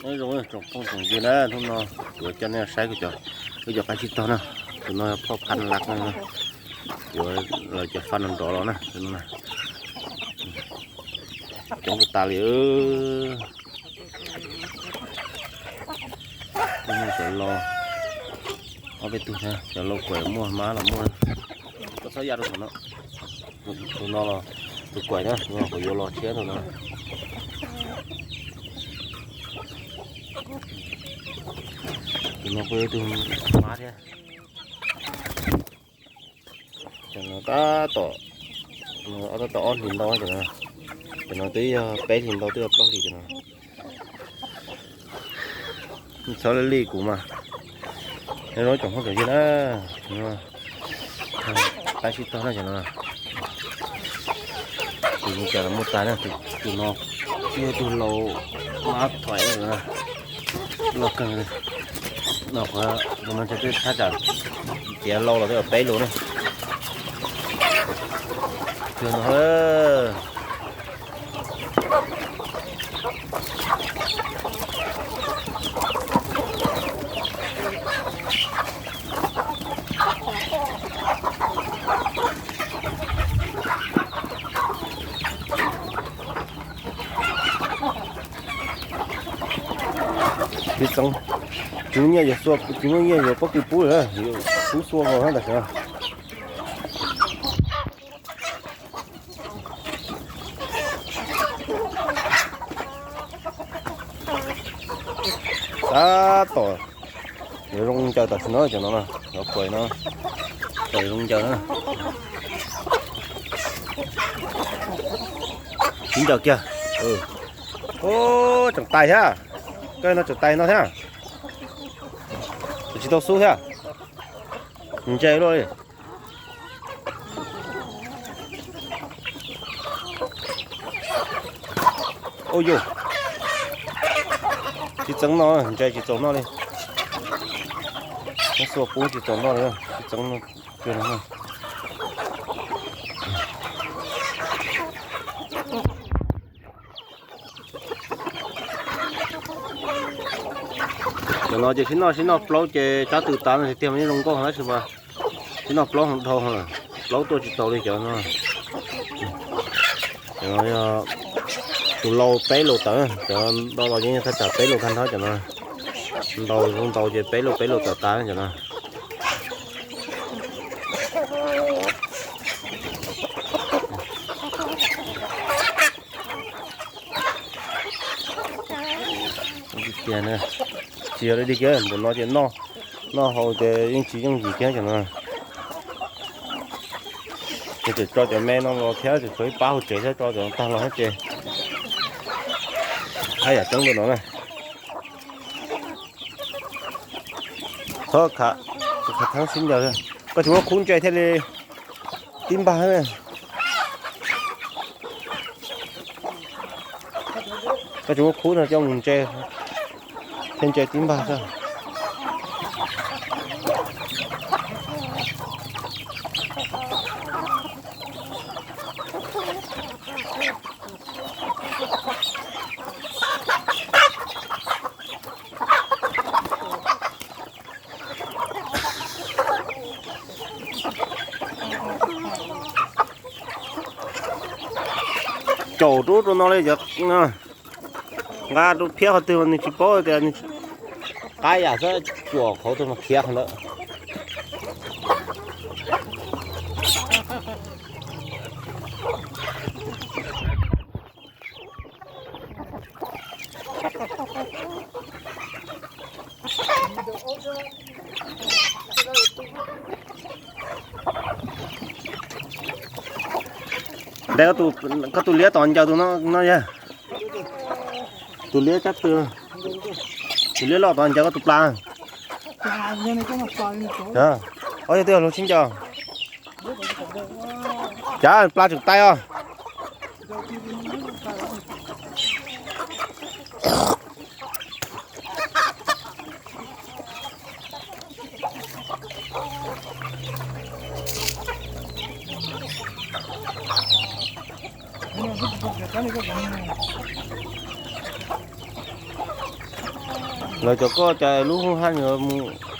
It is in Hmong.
Nyob zoo tsoom phooj tsoom ywg na, hnub no kuv coj nej saib kuv cov, kuv cov qaib tsib taug na. Tus no phoj phab laj na, kuv lawv cov fab nrov nrov los na. Coob tas li. Cov laus, ob peb tug thiab, cov laus kuam muaj, mab los muaj. Koj txhob ya rau saum no. Tus no los tus kuam na, tus no kuv yuav los tshiab tus no. Tus no kuj yog tus mab thiab. Cov no tab tom, tab tom ob hlis ntau cov no. Cov no twb yog peb hlis ntau twb yog plaub hlis cov no. Txhob li li kuv mas. Nyob zoo tsoom phooj tsoom ywg na, qaib tsib taug na cov no. Tus zoo cas los muaj tas na, tus no yog tus laus mab thoim loj kawg. No qhov no twb thaj tsam tiav laus los twb peb lus na. Cuag no. Tsis txeev, tsis muaj nyiaj yuav xua, tsis muaj nyiaj yuav pob kws pub lawm, yuav pub xua nkaus na tam sim no. Tab tom yuav zoo ncaws tam sim no cov no na, cov kuam no, tam zoo ncaws na. Tsis ncaws kiag. Tseem tais thiab. Koj no tseem tais no thiab. Tsis tau xub thiab. Ntse luaj li. Ua yus, tsis txeev no, ntse tsis txaus noj li. Xua pub tsis txaus noj li, tsis txeev no. Cov no ces sib noj sib noj plaub ces tsab tw tav no tiag tiag mas yeej zoo nkauj tab sis mas sib noj plaub dhau, plaub tuaj tsis tau li cov no. Cov no yog tus laus peb lus tawm, cov no los yeej yog thaj tsam peb lus tag nrho cov no. Ntau zoo ntau ces peb lus peb lus tawm tas cov no. Tiag, tsis yog li kiag, npaum no ces noj, noj haus ces yeej tsis yooj yim kiag cov no. Ces tseem tso cov me no los thiab, tseem tshuav ib pab hauv tsev thiab, tso cov no tag los ces haj yam coob tus no na. Txhob khav, khav theeb sib ncaws. Koj tsis muab khub ntse thiaj li tib npag. Koj tsis muab khub no coj mus ntse, thiaj ntse tib npag xwb. Caum rub rau no li cov, nqa rau phiab qhov twg nws tsis paub tias nws qab yam xwb, cuam qhov twg mas khiav qhov ntawd. Ntawd koj tus liab tom ncaws tus no no yog tus liab tsab tw, tus liab loj tom ncaws koj tus plas. Ob yog twb yog luag sib ncaws. Cas plas tseem tais os. Lawv cov koj cas lub hab mus